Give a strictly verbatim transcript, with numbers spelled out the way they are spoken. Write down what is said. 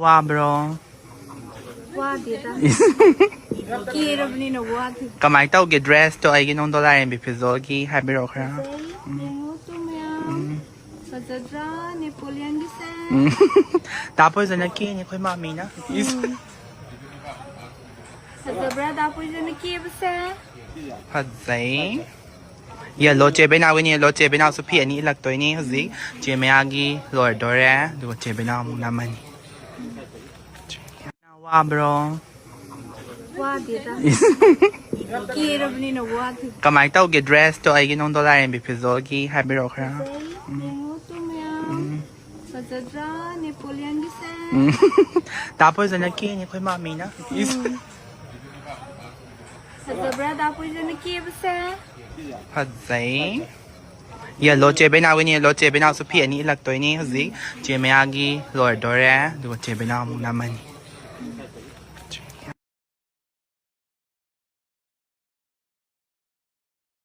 ꯋꯥꯕ꯭ꯔꯣ? ꯋꯥꯗꯦꯗ꯫ ꯀꯦꯔꯕꯅꯤꯅ ꯋꯥꯗꯦ꯫ ꯀꯃꯥꯏꯅ ꯇꯧꯒꯦ ꯗ꯭ꯔꯦꯁꯇꯣ? ꯑꯩꯒꯤ ꯅꯣꯡꯗꯣ ꯂꯥꯏꯔꯦꯝꯕꯤ ꯐꯤꯖꯣꯜꯒꯤ ꯍꯥꯏꯕꯤꯔꯛꯑꯣ ꯈꯔ. ꯐꯖꯩ꯫ ꯌꯦꯡꯉꯣ ꯇꯨ ꯃꯌꯥꯝ꯫ ꯐꯖꯗ꯭ꯔꯥ ꯅꯦꯄꯣꯂꯤꯌꯟꯒꯤꯁꯦ? ꯇꯥ ꯄꯣꯏꯖꯅ ꯀꯦꯅꯤ ꯑꯩꯈꯣꯏ ꯃꯥꯃꯤꯅ. ꯐꯖꯕ꯭ꯔꯥ ꯇꯥ ꯄꯣꯏꯖꯅ ꯀꯦꯕꯁꯦ? ꯐꯖꯩ. ꯌꯦꯜꯂꯣ ꯆꯦ ꯕꯦꯅꯥꯎꯒꯤꯅꯤ. ꯌꯦꯜꯂꯣ ꯆꯦ ꯕꯦꯅꯥꯎꯁꯨ ꯐꯤ ꯑꯅꯤ ꯏꯜꯂꯛꯇꯣꯏꯅꯤ ꯍꯧꯖꯤꯛ. ꯆꯦ ꯃꯌꯥꯒꯤ ꯂꯣꯏꯗꯣꯔꯦ, ꯑꯗꯨꯒ ꯆꯦ ꯕꯦꯅꯥꯎ ꯑꯃꯨꯛ ꯅꯝꯃꯅꯤ. ꯋꯥꯕ꯭ꯔꯣ? ꯋꯥꯗꯦꯗ꯫ ꯀꯦꯔꯕꯅꯤꯅ ꯋꯥꯗꯦ꯫ ꯀꯃꯥꯏꯅ ꯇꯧꯒꯦ ꯗ꯭ꯔꯦꯁꯇꯣ? ꯑꯩꯒꯤ ꯅꯣꯡꯗꯣ ꯂꯥꯏꯔꯦꯝꯕꯤ ꯐꯤꯖꯣꯜꯒꯤ ꯍꯥꯏꯕꯤꯔꯛꯑꯣ ꯈꯔ. ꯐꯖꯩ꯫ ꯌꯦꯡꯉꯣ ꯇꯨ ꯃꯌꯥꯝ꯫ ꯐꯖꯗ꯭ꯔꯥ ꯅꯦꯄꯣꯂꯤꯌꯟꯒꯤꯁꯦ? ꯇꯥ ꯄꯣꯏꯖꯅ ꯀꯦꯅꯤ ꯑꯩꯈꯣꯏ ꯃꯥꯃꯤꯅ. ꯐꯖꯕ꯭ꯔꯥ ꯇꯥ ꯄꯣꯏꯖꯅ ꯀꯦꯕꯁꯦ? ꯐꯖꯩ. ꯌꯦꯜꯂꯣ ꯆꯦ ꯕꯦꯅꯥꯎꯒꯤꯅꯤ. ꯌꯦꯜꯂꯣ ꯆꯦ ꯕꯦꯅꯥꯎꯁꯨ ꯐꯤ ꯑꯅꯤ ꯏꯜꯂꯛꯇꯣꯏꯅꯤ ꯍꯧꯖꯤꯛ. ꯆꯦ ꯃꯌꯥꯒꯤ ꯂꯣꯏꯗꯣꯔꯦ, ꯑꯗꯨꯒ ꯆꯦ ꯕꯦꯅꯥꯎ ꯑꯃꯨꯛ ꯅꯝꯃꯅꯤ.